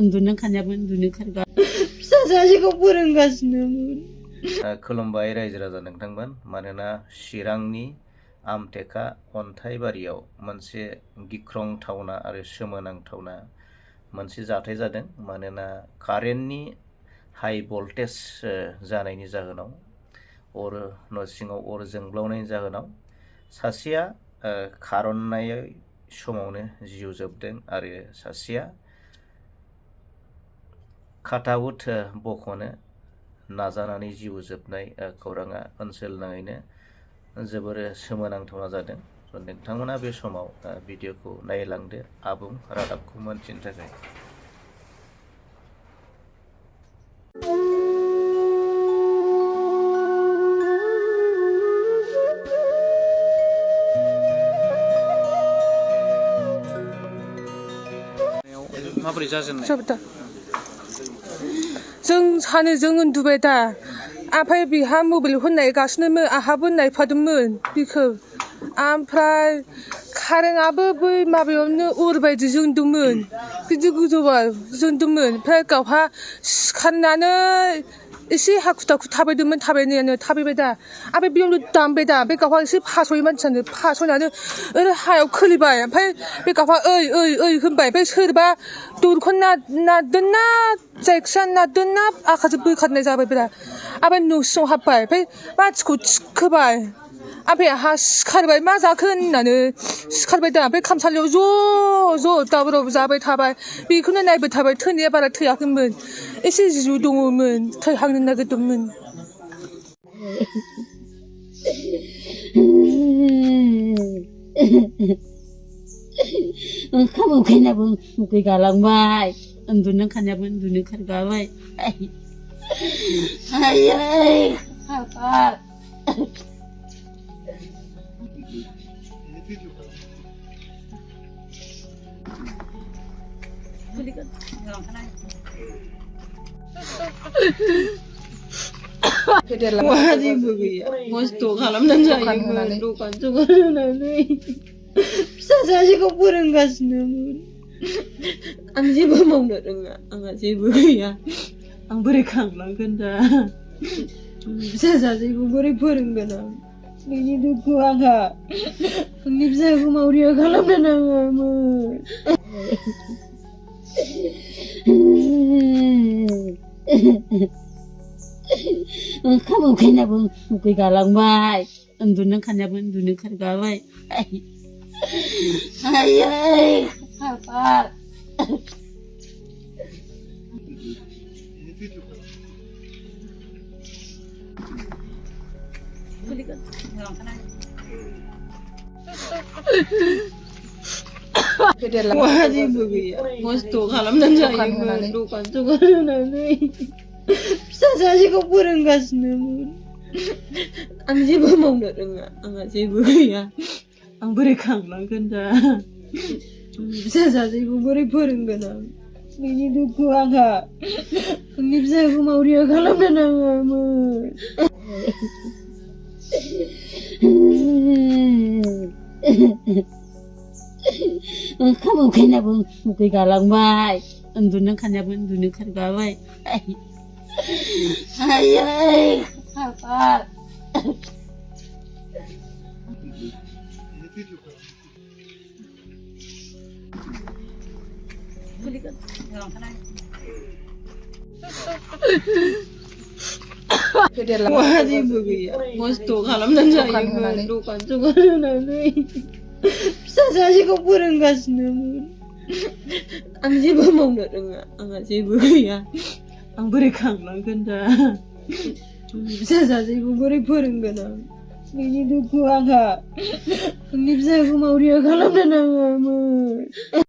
उन्दुनो ओंखारनायाबो उन्दुनो ओंखारगा फिसा सासेखौ फोरोंगासिनोमोन। खुलुमबाय रायजो राजा नोंथांमोन। मानोना चिरांनि आमटेका अन्थाइबारियाव मोनसे गिख्रंथावना आरो सोमोनांथावना मोनसे जाथाय जादों। मानोना कारेन्टनि हाइ भल्टेज जानायनि जाहोनाव न' सिङाव अर जोंब्लावनायनि जाहोनाव सासेया खार'ननाय समावनो जिउ जोबदों आरो सासेया काटाउट बख'नो नाजानानै जिउ जोबनाय खौराङा ओनसोल नाङैनो जोबोर सोमोनांथावना जादों। नोंथांमोना बे समाव भिडिअखौ नायलांदो आबुं रादाबखौ मोनथिनो थाखाय। माबोरै जाजेननाय? जों सानैजों उन्दुबाय दा ओमफ्राय बिहा मबाइल नायगासिनोमोन, आंहाबो नायफादोंमोन बिखौ। ओमफ्राय कारेन्टआबो बै माबायावनो अर बायदि जोंदोंमोन, गिदिर गोजौआव जोंदोंमोन। ओमफ्राय गावहा सिखारनानै एसे हाखु दाखु थाबायदोंमोन, थाबायबाय दा। ओमफ्राय बेयावनो दामबाय दा। बे गावहा एसे फासयो मानसियानो, फासयनानै ओरै हायाव खोलैबाय। ओमफ्राय बे गावहा ओइ ओइ ओइ होनबाय। ओमफ्राय सोरबा दरखौ नारदोंना जायखिया नारदोंना आखाइजों बोखारनाय जाबाय बिराद। ओमफ्राय न' सिङाव हाबबाय। ओमफ्राय मानसिखौ थिखोबाय। ओमफ्राय आंहा सिखारबाय, मा जाखो होननानै सिखारबाय दा। ओमफ्राय खामसालियाव ज' दावराव जाबाय थाबाय। बेखौनो नायबाय थाबाय। थैनाया बारा थैयाखैमोन, एसे जिउ दङमोन, थैहांनो नागिरदोंमोन। ओंखाम उखैनायाबो उखै गालांबाय, उन्दुनो ओंखारनायाबो उन्दुनो ओंखारगाबाय। आयै हाबाब जेबो गैया, खस्थ' खालामनानै जायोमोन, दखान होनानै फिसा सासेखौ फोरोंगासिनोमोन। आं जेबो मावनो रोङा, आंहा जेबो गैया, आं बोरै खांलांगोन दा? फिसा सासेखौ बोरै फोरोंगोन आं? बेनि दुखु आंहा। आंनि फिसाखौ मावरिया खालामनो नाङामोन। ओंखाम उखैनायाबो उखै गालांबाय, उन्दुनो ओंखारनायाबो उन्दुनो ओंखारगाबाय। आयै हाबाब जेबो गैया, खस्थ' खालामनानै जायोमोन, दखान होनानै फिसा सासेखौ फोरोंगासिनोमोन। आं जेबो मावनो रोङा, आंहा जेबो गैया, आं बोरै खांलांगोन दा? फिसा सासेखौ बोरै फोरोंगोन आं? बेनि दुखु आंहा। आंनि फिसाखौ मावरिया खालामनो नाङामोन। ओंखाम उखैनायाबो उखै गालांबाय, उन्दुनो ओंखारनायाबो उन्दुनो ओंखारगाबाय। आयै हाबाब जेबो गैया, खस्थ' खालामनानै जायोमोन, दखान होनानै फिसा सासेखौ फोरोंगासिनोमोन। आं जेबो मावनो रोङा, आंहा जेबो गैया, आं बोरै खांलांगोन दा? फिसा सासेखौ बोरै फोरोंगोन आं? बेनि दुखु आंहा। आंनि फिसाखौ मावरिया खालामनो नाङामोन।